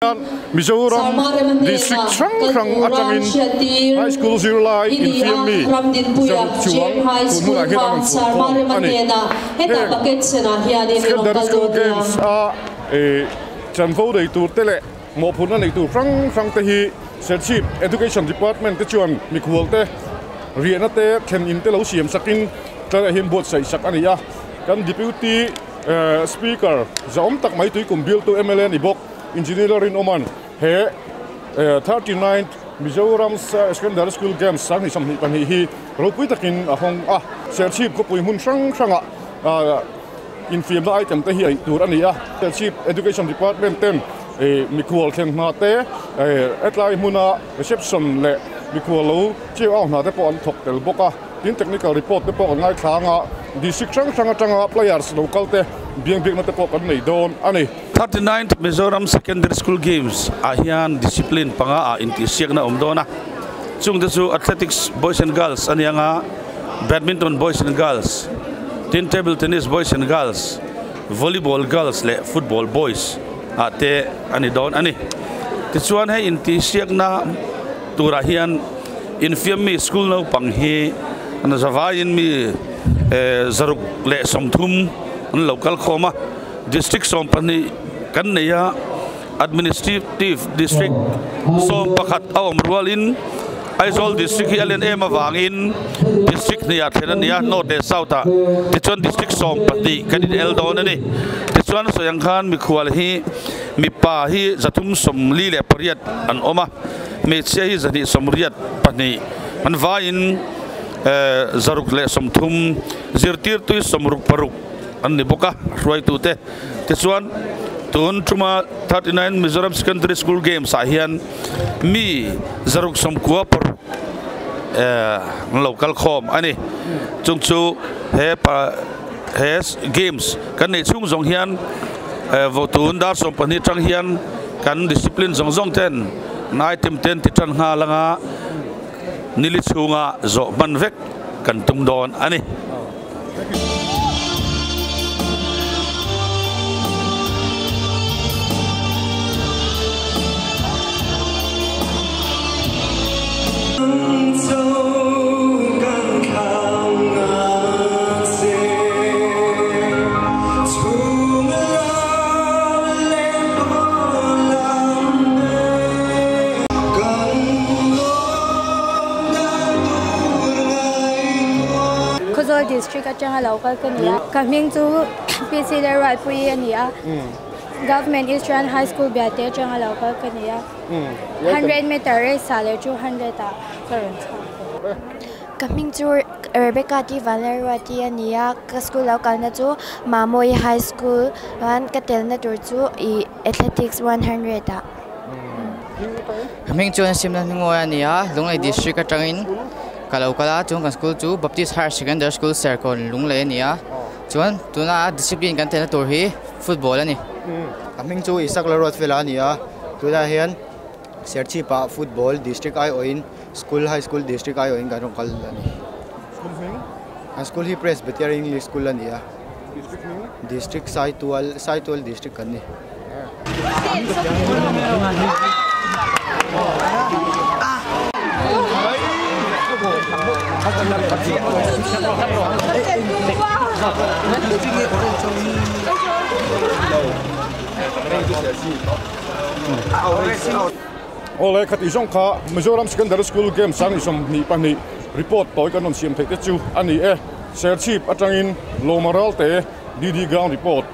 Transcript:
hian Mizoram District hrang hrang atangin High School zirlai infiam mi 600 chuang tun hunah hian an rawn fur khawm a ni. Heng Secondary School Games a chanvo nei tur te leh mawhphurhna nei tur hrang hrang te hi Serchhip Education Department te chuan mikhual te riahna te thlen in te lo siam sakin tlaiah hian buatsaih sak a ni a. Kan Deputy Speaker zahawm tak mai tuikum bialtu mla ni bawk Engineer Rinawman he 39th Mizoram Secondary School Games 2022 hi ropui takin a hawng a. Serchhip khawpui hmun hrang hrangah infiamna item te hi a tur a ni a. Serchhip Education Department ten mikhual thlen hna te, hetlai hmuna reception leh mikhual lo chiu au hna te pawh an thawk tel bawk a. Tin technical report te pawh kan ngaithla ang a, district hrang hrang atanga players lo kal te biang biakna te pawh kan nei dawn a ni. 39th Mizoram Secondary School Games ah hian discipline panga ah intihsiakna a awm dawn a, chung te chu Athletics Boys and Girls a ni ang a, Badminton Boys and Girls, tin Table Tennis Boys and Girls, Volleyball Girls leh Football Boys ah te a ni dawn a ni. Tichuan hei intihsiakna turah hian Infiam mi school naupang hi an zavaiin mi 130 an lo kal khawm a, District 12 kan nei a, Administrative District 11 a awm rualin Aizawl District hi a len em avangin District hniah thlen a ni a, North leh South ah tichuan District 12 kan in el dawn a ni. Tichuan sawi ang khan mikhual hi mipa hi 348 an awm a. Hmeichhia hi 282 an vaiin 630 zirtirtui 66 an ni bawk a, hruaitute. Tichuan, tun tuma 39 Mizoram Secondary School Games ah hian mi 696 an lo kal khawm a ni. Chung chu he he games kan neih chhung zawng hian tun dar 12 tang hian kan discipline zawng zawng ten Ngai tim ten ti tan nghal anga nili chhunga zawh hman vek kan tum dawn a ni. Khawzawl district atanga lo kal ka ni a, ka hming chu PC Lalruatpuii a ni a, Government Eastern High School Biate atanga lo kal ka ni a, 100 meter race ah leh 200 ah ka rawn chhuak bawk. Ka hming chu Rebecca T Vanlalruati a ni a, ka school lo kalna chu Mamawii High School chuan ka telna tur chu ih Athletics 100 ah. Ka hming chu Simna Hmingawi a ni a, Lunglei District atangin ka lo kal a, chuan kan school chu Baptist Higher Secondary School Serkawn Lunglei a ni a, chuan tuna discipline kan telna tur hi football a ni. Ka hming chu Isak Lalruatfela a ni a, tunah hian Serchhip-ah football district aiawhin School High School District aiawhin kan rawn kal a ni. School hming? Kan school hi Presbyterian English School a ni a. District hming? District Saitual, Saitual District kan ni. Awle khatih zawng kha Mizoram Secondary School Games 2022 report tawi kan rawn siam theih te chu a ni e. Serchhip atangin Lawma Ralte DD Ground Report.